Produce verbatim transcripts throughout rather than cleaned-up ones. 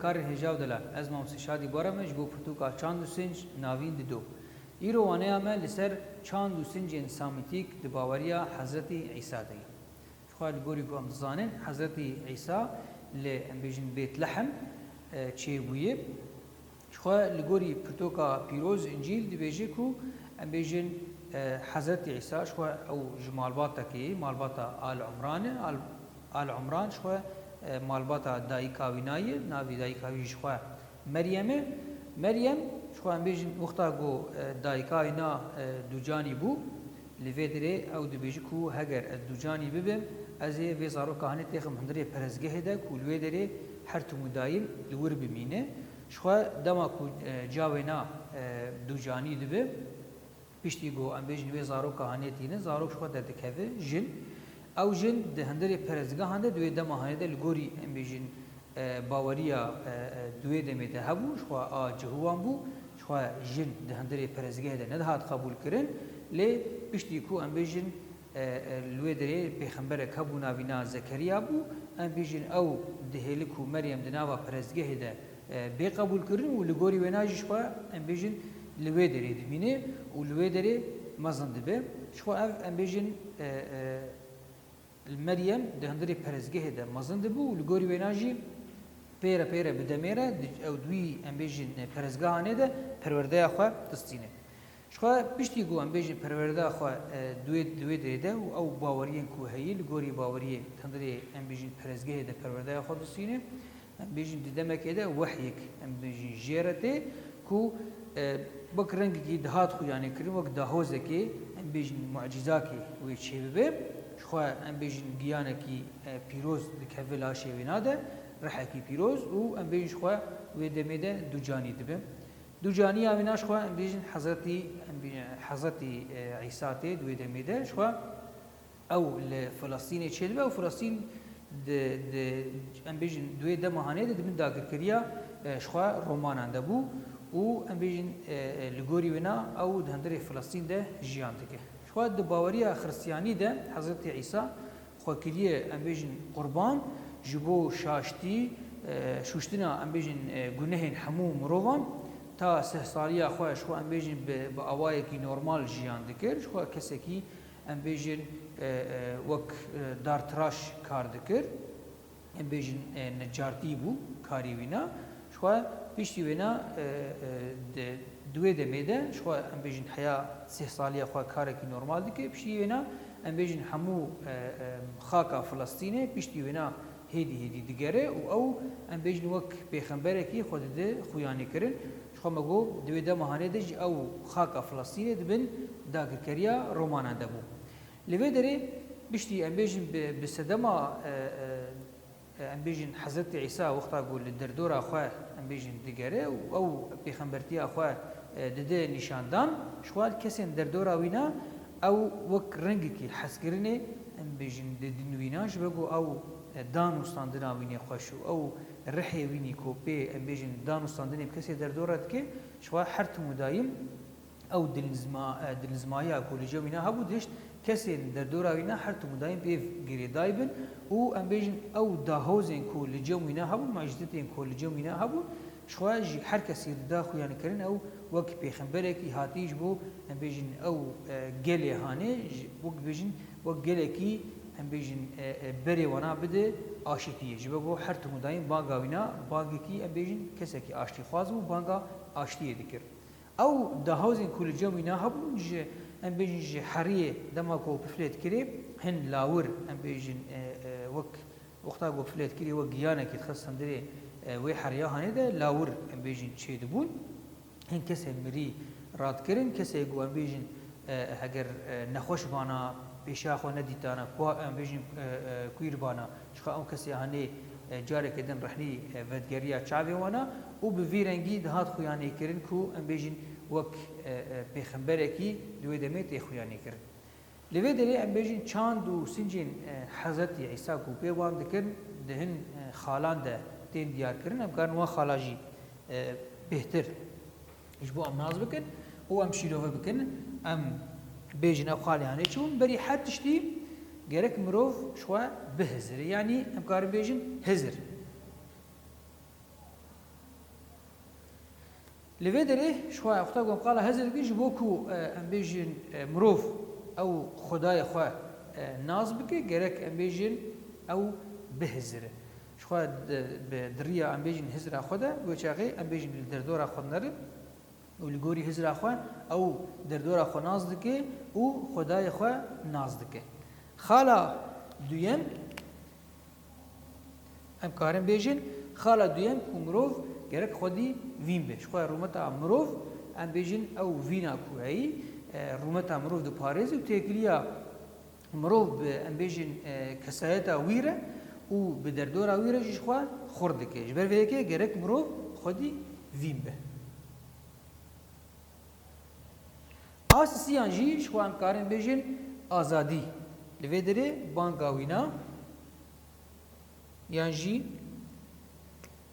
Karê hêja û delal, ez Mamoste Şadî Bora me ji bo pirtûka Çand û Sinc navîn dido. Îro waneya me li ser çand û sincên Samîtîk di baweriya Hezretî Îsa de ye. Jixwe li gorî ku em dizanin, Hezretî Îsa li, em bêjin, Bêtlehem, e, çêbûye. Jixwe li gorî pirtoka pîroz, Încîl, dibêje ku, em bêjin, e, Hezretî Îsa, jixwe ew ji malbatekê ye, malbata Al Umran e, Al, Al Umran, jixwe, e, malbata dayika wîna ye, navê dayika wî jixwe Meryem e. Meryem, jixwe em bêjin, wexta ku, e, dayika wîna, e, ducanî bû, li vê derê ew dibêje ku heger ez ducanî bibim, ez ê vê zaroka hanê têxim hundirê perestgehê de ku li wê derê her tim û dayim li wir bimîne. Jixwe dema ku, e, cawêna, e, ducanî dibe, piştî ku em bêjin wê zaroka hanê tîne, zarok jixwe derdikeve jin. Ew jin di hundirê perestgehan de, di wê dema hanê de li gorî, em bêjin, e, baweriya, e, e, di wê demê de hebû, jixwe a cihuwan bû, jixwe jin di hundirê perestgehê de nedihat qebûlkirin, lê piştî ku, em bêjin, e, e, li wê derê pêxemberek hebû, navî na Zekeriya bû, em bêjin ew dihêli ku Meryem di nava perestgehê de, e, bê qebûlkirin û li gorî wêna jî jixwe, em bêjin, li wê derê dimîne û li wê derê mezin dibe. Jixwe ev, em bêjin, e, e, Meryem di hundirê perestgehê de mezin dibû û li gorî wêna jî pêre pêre bi demê re di, ew di wî, em bêjin, perestgehanê de perwerdeya xwe distîne. Jixwe piştî ku, em bêjin, perwerdeya xwe, e, di wê, di wê derê de û ew baweriyên ku heyî li gorî baweriyê di hundirê, em bêjin, perestgehê de perwerdeya xwe distîne, em bêjin, di demekê de wehyek, em bêjin, jê re tê ku, e, wek rengekî dihat xuyanê kirin, wek dahozekê, em bêjin, mucîzakê wê çêbibe. Jixwe, em bêjin, giyanekî, e, pîroz dikeve laşê wêna de, rihekî pîroz û, em bêjin, jixwe wê demê de ducanî dibe. Ducaniya wêna jixwe, em bêjin, Hezretî, em bê-, Hezretî, e, Îsa tê di wê demê de. Jixwe ew li Filistînê çêdibe û Filistîn di, di, em bêjin, di wê dema hanê de di bin dagirkeriya, e, jixwe Romanan de bû û, em bêjin, e, e, li gorî wêna ew di hundirê Filistîn de jiyan dike. Jixwe di baweriya Xiristiyanî de Hezretî Îsa xwe kiriye, em bêjin, qurban ji bo şaştî, e, şûştina, em bêjin, e, gunehên hemû mirovan. Ta sih saliya xwe jixwe, em bêjin, bi, bi awayekî normal jiyan dikir. Jixwe kesekî, em bêjin, e, e, wek, e, dartiraş kar dikir. Em bêjin, e, necartî bû karê wîna. Jixwe piştî wêna, e, e, di, di wê demê de jixwe, em bêjin, heya sih saliya xwe karekî normal dike. Piştî wêna, em bêjin, hemû, e, e, xaka Filistînê piştî wêna hêdî hêdî digere û ew, em bêjin, wek pêxemberekî xwe dide xuyanîkirin. Jixwe me got, di wê dema hanê de jî ew xaka Filistînê di bin dagirkeriya Romanan de bû. Li vê derê piştî, em bêjin, bi, bi sedema, e, e, e, em bêjin, Hezretî Îsa wexta ku li derdora xwe, em bêjin, digere û ew pêxembertiya xwe, e, dide nîşandan, jixwe kesên derdora wîna ew wek rengekî hezkirinê, em bêjin, didin wîna, ji ber ku ew, e, dan û standina wînê xweş û ew rihê wînî ku pê, em bêjin, dan û standinê bi kesê derdora dike, jixwe her tim û dayim ew dilnizma-, e, dilnizmayiya ku li cem wîna hebû, dihişt kesên derdora wîna her tim û dayim pê girêdayî bin û, em bêjin, ew dahozên ku li cem wîna hebûn, mucîzetên ku li cem wîna hebûn, jixwe ji her kesî dida xuyanîkirin, ew wek pêxemberekî hatî ji bo, em bêjin, ew, e, gelê hanê, ji, wek bêjin, wek gelekî, em bêjin, e, e, berê wana bide aşîtiyê. Ji ber ku her tim û dayim banga wîna bangekî, em bêjin, kesekî aştîxwaz bû, banga aştiyê dikir. Ew dahozên ku li cem wîna hebûn, ji, em bêjin, ji heriyê dema ku biflêt kirê, hin lawir, em bêjin, e, e, wek wexta ku biflêt kirê, wek giyanekî dixist hundirê, e, wê heriya hanê de lawir, em bêjin, çêdibûn. Hin kesê mirî radikirin, kesê ku, em bêjin, e, heger, e, nexweş bana, pêşiya xwe nedîtana, ku, em bêjin, e, e, kuîr bana, jixwe ew kesê hanê, e, careke din rehnî, e, vedigeriya çavê wana û bi vî rengî dihat xuyanîkirin ku, em bêjin, wek, e, e, pêxemberekî di wê demê tê xuyanîkirin. Li vê derê, em bêjin, çand û sincên, e, Hezretî Îsa ku pê wan dikin, di hin, e, xalan de tên diyarkirin, em karin wan xala jî, e, bêhtir ji bo em nas bikin û em şîrove bikin, em bêjin ev xalê hanê çi bûn. Berî her tiştî gerek mirov ji xwe bihizire. Yanî em karin bêjin hizir. Li vê derê ji xwe wexta ku em qala hizir dikin, ji bo ku, e, em bêjin, e, mirov ew Xwedayê xwe, e, nas bike, gerek em bêjin ew bihizire. Ji xwe di, bi, di riya em bêjin hizira xwe de, wê çaxê em bêjin li derdora xwe dinere û li gorî hizira xwe ew derdora xwe nas dike û Xwedayê xwe nas dike. Xala duyem, Em karin bêjin, xala duyem ku mirov gerek xwedî vîn be. Ji xwe rûmeta mirov, em bêjin ew vîna ku heyî, e, rûmeta mirov diparêze û têkiliya mirov bi, em bêjin, e, kesayeta wî re û bi derdora wî re jî ji xwe xurt dike. Ji ber vê yekê gerek mirov xwedî vîn be. A sisiyan jî ji xwe em karin bêjin azadî. Li vê derê banga wîna yan jî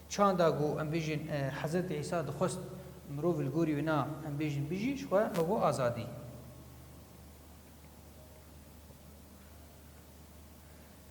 çanda ku em bêjin, e, Hezretî Îsa dixwest mirov li gorî wîna em bêjin bijî, ji xwe me got azadî.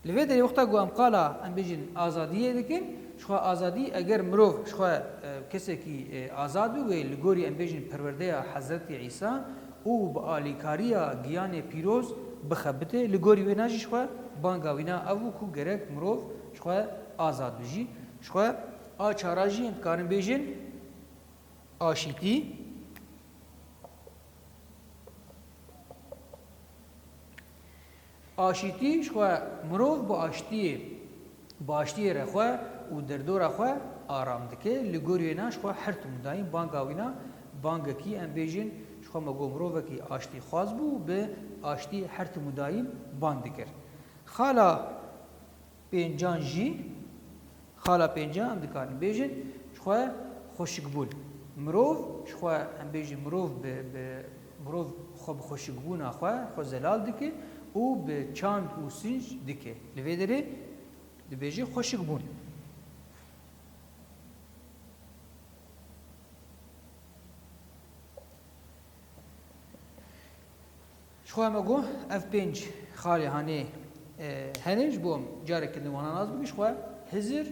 Li vê derê wexta ku em qala, em bêjin, azadiyê dikin, ji xwe azadî, eger mirov ji xwe, e, kesekî, e, azad bû, wê li gorî, em bêjin, perwerdeya Hezretî Îsa û bi alîkariya giyanê pîroz bixebite, li gorî wêna jî ji xwe banga wîna ev bû ku gerek mirov ji xwe azad bû jî. Ji xwe a çara jî em dikarin bêjin aşîtî. Aşîtî ji xwe mirov bi aştiyê, bi aştiyê re xwe û derdora xwe aram dike. Li gorî wêna ji xwe her tim û dayîm banga wîna bangekî, em bêjin, ji xwe me got mirovekî aştîxwaz bû, bi aştî her tim û dayîm bang dikir. Xala pêncan jî, xala pêncan em dikarin bêjin, ji xwe xweşikbûn. Mirov, ji xwe em bêjin, mirov bi, bi, mirov xwe bi xweşikbûna xwe, xwe zelal dike û bi çand û sinc dike. Li vê derê dibêje xweşikbûn. Ji xwe me got, ev pênc xalê hanê, e, hene, ji bo em careke din wana nas bikin, ji xwe hizir,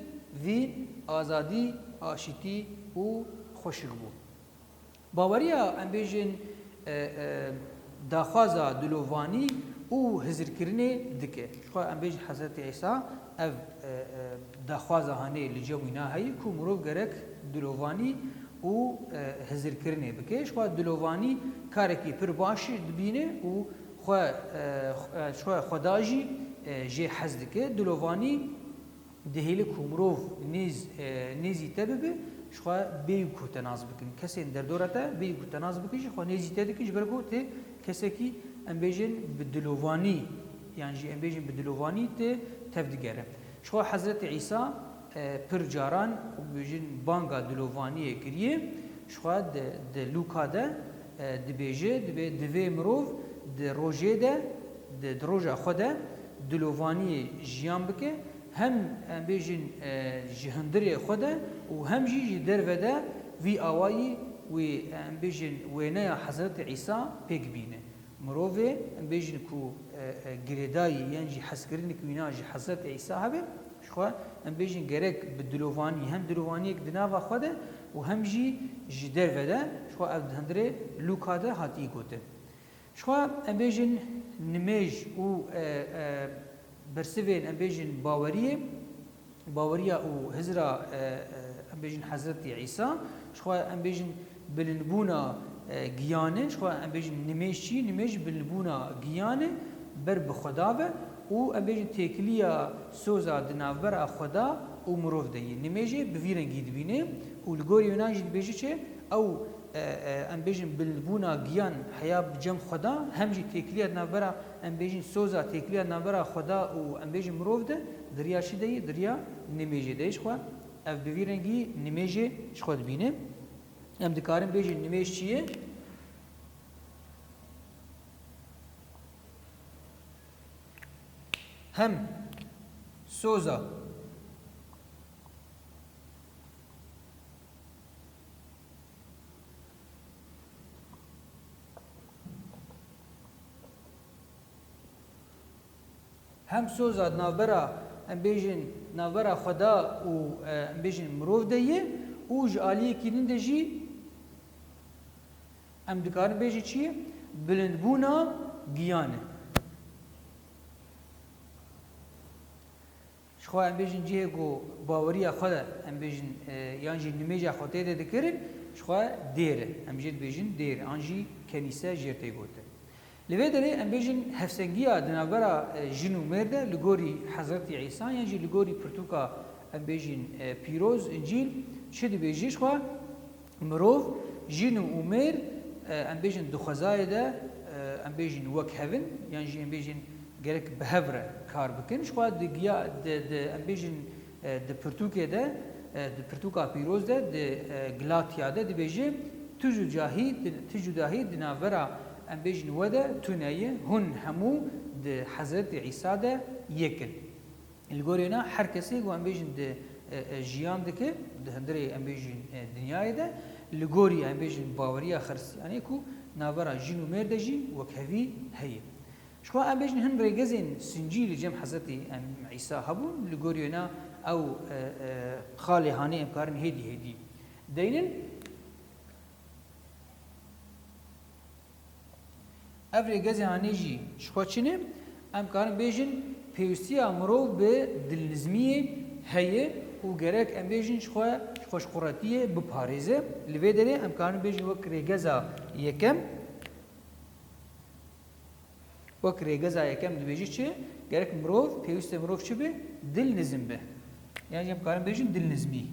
vîn, azadî, aşîtî û xweşikbûn. Baweriya, em bêjin, e, e, daxwaza dilovanî û hizirkirinê dike. Ji xwe em bêjin Hezretî Îsa ev, e, e, daxwaza hanê li cem wîna heye ku mirov gerek dilovanî û, e, hizirkirinê bike. Ji xwe dilovanî karekî pir baş dibîne û xwe, e, xwe, ji xwe Xweda jî, e, jê hez dike. Dilovanî dihêle ku mirov nêz, e, nêzî te bibe, ji xwe bêyî ku te nas bikin. Kesên derdora te bêyî ku te nas bikin jî xwe nêzî te dikin, ji ber ku tê kesekî, em bêjin, bi dilovanî, yan jî em bêjin bi dilovanî tê tev digere. Ji xwe Hezretî Îsa, e, pir caran, bêjin, banga dilovaniyê kiriye. Ji xwe di, di Lûka de, e, dibêje, dibê divê mirov di rojê de, di, di roja xwe de dilovaniyê jiyan bike, hem, em bêjin, e, ji hundirê xwe de û hem jî ji derve de vî awayî wî, em bêjin, wêneya Hezretî Îsa pêk bîne. Mirovê, em bêjin ku, e, e, girêdayî yan jî hezkirinek wîna ji Hezretî Îsa hebe, ji xwe, em bêjin, gerek bi dilovanî, hem dilovaniyek di nava xwe de û hem jî ji derve de, ji xwe ev di hundirê Lûka de hatiye gotin. Ji xwe, em bêjin, nimêj û, e, e, bersivên, em bêjin, baweriyê, baweriya û hizra, e, e, em bêjin, Hezretî Îsa, ji xwe, em bêjin, bilindbûna, e, giyan e, ji xwe, em bêjin, nimêj çi? Nimêj bilindbûna giyan e ber bi Xweda ve û, em bêjin, têkiliya soza di navbera Xweda û mirov de ye. Nimêjê bi vî rengî dibîne û li gorî wêna jî dibêje çi? Ew, e, e, em bêjin, bilindbûna giyan heya bi cem Xweda, hem jî têkiliya di navbera, em bêjin, soza têkiliya di navbera Xweda û, em bêjin, mirov de, di riya çi de ye? Di riya nimêjê de ye. Ji xwe ev bi vî rengî nimêjê ji xwe dibîne. Em dikarin bêjin nimêj çi ye? Hem soza, hem soza di navbera, em bêjin, navbera Xweda û, e, em bêjin, mirov de ye û ji aliyekî din de jî Em dikarin bêjin çi ye? Bilindbûna giyan e. Ji xwe em bêjin cihê ku baweriya xwe de, em bêjin, e, yan jî nimêja xwe tê de dikirin, ji xwe dêr e. Em jê dibêjin dêr an jî kenîse jê tê gotin. Li vê derê em bêjin hevsengiya di navbera, e, jin û mêr de li gorî Hezretî Îsa yan jî li gorî pirtûka em bêjin, e, pîroz, Încîl çi dibêjî ji xwe? Mirov, jin û mêr, e, em bêjin di xwezayê de, e, em bêjin wek hev in, yan jî em bêjin gerek bi hev re kar bikin. Ji xwe di giya-, di, di, em bêjin, e, di pirtûkê de, e, di pirtûka pîroz de, di, e, Galatiya de dibêje, tu cudahî, di, tu cudahî di navbera em bêjin we de tune ye, hûn hemû di Hezretî Îsa de yek in. Li gorî wêna her kesê ku em bêjin di, e, e, jiyan dike, di hundirê em bêjin, e, dinyayê de, li gorî em bêjin baweriya Xiristiyanê ku navbera jin û mêr de jî wekhevî heye. Ji xwe em bêjin hin rêgezên sincî li cem Hezretî em Îsa hebûn, li gorî wêna ew, e, e, xalê hanê em karin hêdî hêdî deynin. Ev rêgezê hanê jî ji xwe çi ne? Em karin bêjin pêwîstiya mirov bi dilnizmiyê heye û gerek em bêjin ji xwe, ji xweşquretiyê biparêze. Li vê derê em karin bêjin wek rêgeza yekem, wek rêgeza yekem dibêjî çi? Gerek mirov, pêwîst e mirov çi be? Dilnizm be. Yan jî em karin bêjin dilnizmî.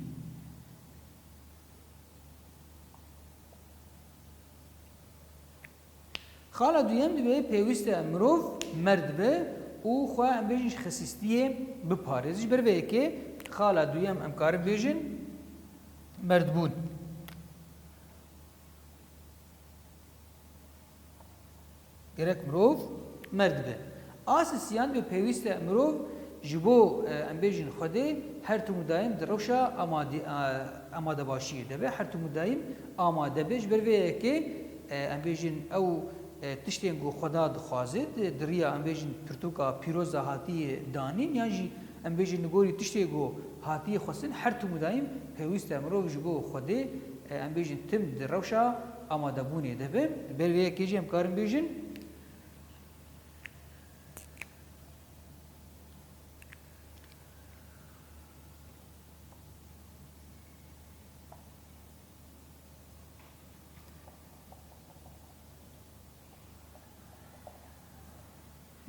Xala duyem dibê pêwîst e mirov merd be û xwe em bêjin ji xesîstiyê biparêze. Ji ber vê yekê xala duyem em karin bêjin merdbûn. Gerek mirov merd be. A sisiyan be pêwîst e mirov ji bo, e, em bêjin Xwedê her tim û daîm di rewşa amade-, e, amadebaşiyê de be, her tim û daîm amade be. Ji ber vê yekê, e, em bêjin ew, e, tiştên ku Xweda dixwaze, di, di riya em bêjin pirtûka pîroz de hatiye danîn, yan jî em bêjin li gorî tiştê ku hatiye xwestin, her tim û daîm pêwîst e mirov ji bo Xwedê, e, em bêjin tim di rewşa amadebûnê de be. Ber vê yekê jî em karin bêjin,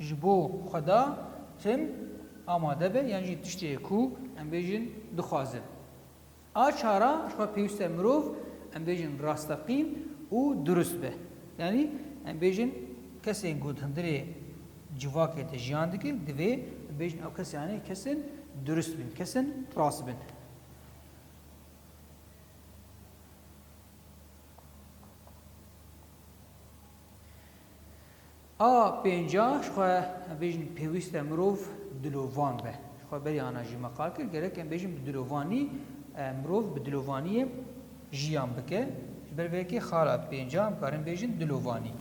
ji bo Xweda tim amade be, yan jî tiştê ku em bêjin dixwaze. A çara, ji xwe pêwîst e mirov, em bêjin rasteqîn û durust be. Yanî em bêjin kesên ku di hundirê civakê de jiyan dike, divê em bêjin ew kes, yanî kesên durust bin, kesên rast bin. A pênca, ji xwe em bêjin pêwîst e mirov dilovan be. Ji xwe berî ana jî me qal kir, gerek em bêjin bi dilovanî, e, mirov bi dilovaniyê jiyan bike. Ji ber vê yekê xala pênca em karin bêjin dilovanî.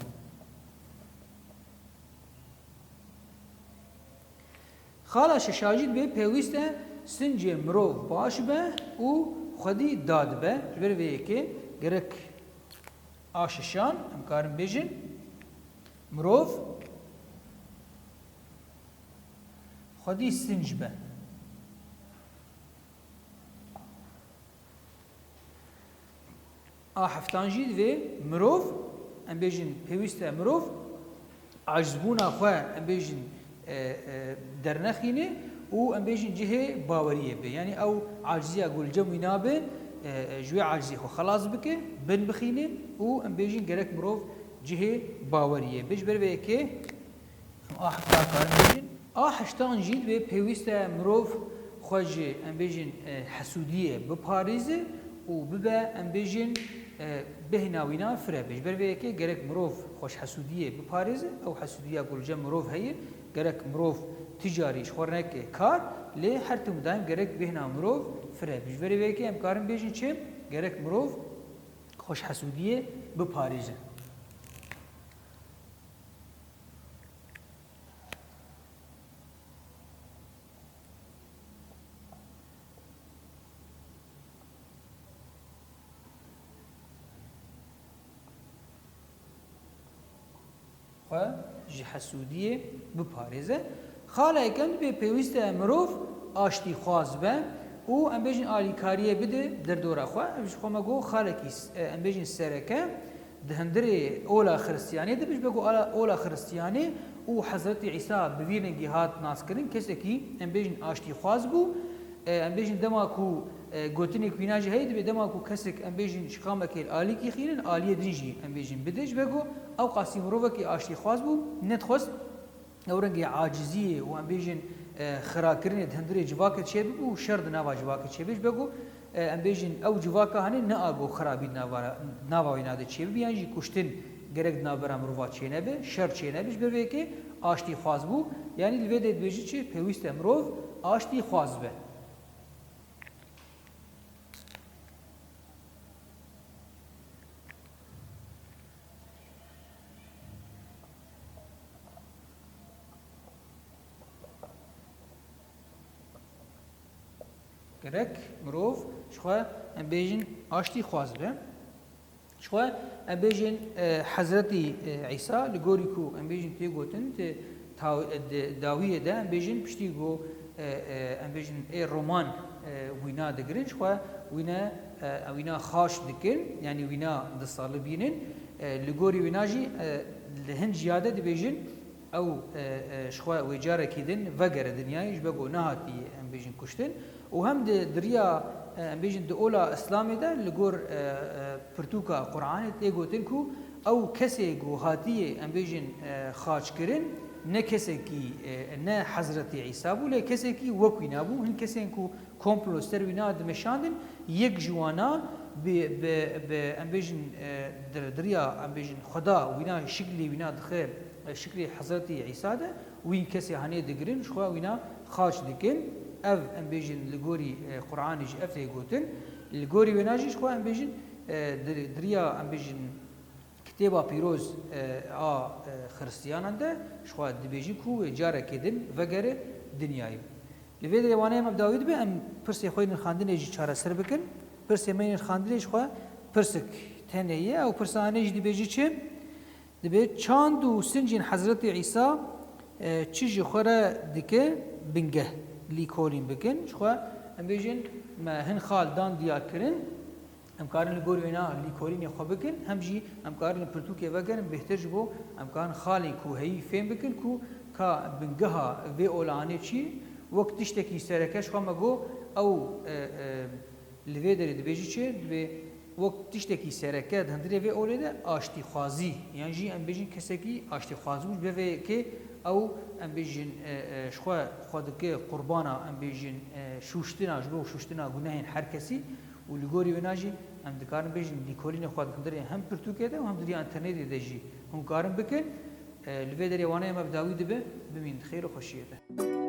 Xala şeşa jî dibê pêwîst e sincê mirov baş be û xwedî dad be. Ji ber vê yekê gerek a şeşan em karin bêjin mirov xwedî sinc be. A heftan jî divê mirov, em bêjin, pêwîst e mirov acizbûna xwe, em bêjin, e, e, dernexîne û em bêjin cihê baweriyê be. Yanî ew aciziya ku li cem wî nabe, e, e, ji wê aciziyê xwe xelas bike, bin bixîne û em bêjin gerek mirov cihê baweriyê be. Ji ber vê yekê A hefta karin bêjin. A heştan jî divê pêwîst e mirov xwe ji, em bêjin, e, hesûdiyê biparêze û bibe, em bêjin, e, bêhna wîna fire be. Ji ber vê yekê gerek mirov xwe ji hesûdiyê biparêze. Ew hesûdiya ku li cem mirov heye, gerek mirov ti carî ji xwe neke kar, lê her tim û daîm gerek bêhna mirov fire be. Ji ber vê yekê em karin bêjin çi? Gerek mirov xwe ji hesûdiyê biparêze. xwe ji hesûdiyê biparêze. Xala yekem dibê pêwîst e mirov aştîxwaz be û em bêjin alîkariyê bide derdora xwe. Ev ji xwe me got xalekî s-, e, em bêjin sereke di hundirê ola Xiristiyanê de be, ji ber ku ala, ola Xiristiyanê û Hezretî Îsa bi vî rengî hat naskirin, kesekî em bêjin aştîxwaz bû. E, em bêjin dema ku, e, gotinê ku wîna jî heye, dibê dema ku kesek, em bêjin, ji qamekê li alîkî xînin, aliyê din jî, em bêjin, bide, ji ber ku ew qasî mirovekî aştîxwaz bû, nedixwest ew rengê aciziyê û, em bêjin, e, xirakirinê di hundirê civakê çêbibe û şer di nava civakê çêbe, ji ber ku, e, em bêjin, ew civaka hanê ne ago xirabî di nava, nava wîna de çêbibe, yan jî kuştin gerek di navbera mirova çênebe, şer çênebe, ji ber vê yekê aştîxwaz bû. Yanî li vê de dibêjî çi? Pêwîst e mirov aştîxwaz be. Gerek mirov ji xwe, em bêjin, aştîxwaz be. Ji xwe, em bêjin, e, Hezretî, e, Îsa, li gorî ku, em bêjin, tê gotin, tê taw-, e, di dawiyê de, em bêjin, piştî ku, e, e, em bêjin, ê Roman, e, wîna digirin, ji xwe wîne, e, wîna xaç dikin, yanî wîna disalibînin. E, li gorî wîna jî, e, li hin ciya de dibêjin, ew, e, e, ji xwe wê carekî din vegere dinyayê, ji ber ku nehatiye, em bêjin, kuştin. Û hem di, di riya, e, em bêjin, di ola Îslamê de li gor, e, e, pirtûka Quranê tê gotin ku ew kesê ku hatiye, em bêjin, e, xaçkirin, ne kesekî, e, ne Hezretî Îsa bû, lê kesekî wek wîna bû. Hin kesên ku komplo ser wîna dimeşandin, yek ji wana bi, bi, bi, em bêjin, e, di, di riya, em bêjin, Xweda wîna şiklê wîna dixe, e, şiklê Hezretî Îsa de, wî kesê hanê digirin, ji xwe wîna xaç dikin. Ev, em bêjin, li gorî, e, Quranê jî ev tê gotin. Li gorî wêna jî ji xwe, em bêjin, e, di, di riya, em bêjin, Kitêba Pîroz, e, a, e, Xiristiyanan de ji xwe dibêjin ku wê carekê din vegere dinyayê. Li vê derê waneyê me bi dawî dibe, em pirsê xwe yê nirxandinê jî çareser bikin. Pirsê me yê nirxandinê ji xwe pirsik tenê ye. Ew pirsa hanê jî dibêjî çi? Dibê çand û sincên Hezretî Îsa, e, çi ji xwe re dike bingeh, lîkolîn bikin. Ji xwe, em bêjin, me hin xal dan diyar kirin. Em karin li gor wêna lîkolînê xwe bikin, hem jî em karin li pirtûkê vegerin, bêhtir ji bo em karin xalên ku heyî fêm bikin ku ka bingeha vê olanê çi, wek tiştekî sereke ji xwe me got, ew, e, e, li vê derê dibêjî çi? Dibê wek tiştekî sereke di hundirê vê olê de aştîxwazî, yan jî em bêjin kesekî aştîxwaz bû, ji ber vê yekê ew, em bêjin, e, e, ji xwe, xwe dike qurbana, em bêjin, e, şûştina, ji bo şûştina gunehên her kesî. Û li gorî wêna jî em dikarin bêjin lîkolînê xwe di hundirê hem pirtûkê de û hem di riya înternetê de jî hûn karin bikin. E, li vê derê waneyê me bi dawî dibe, bimînin di xêr û xweşiyê de.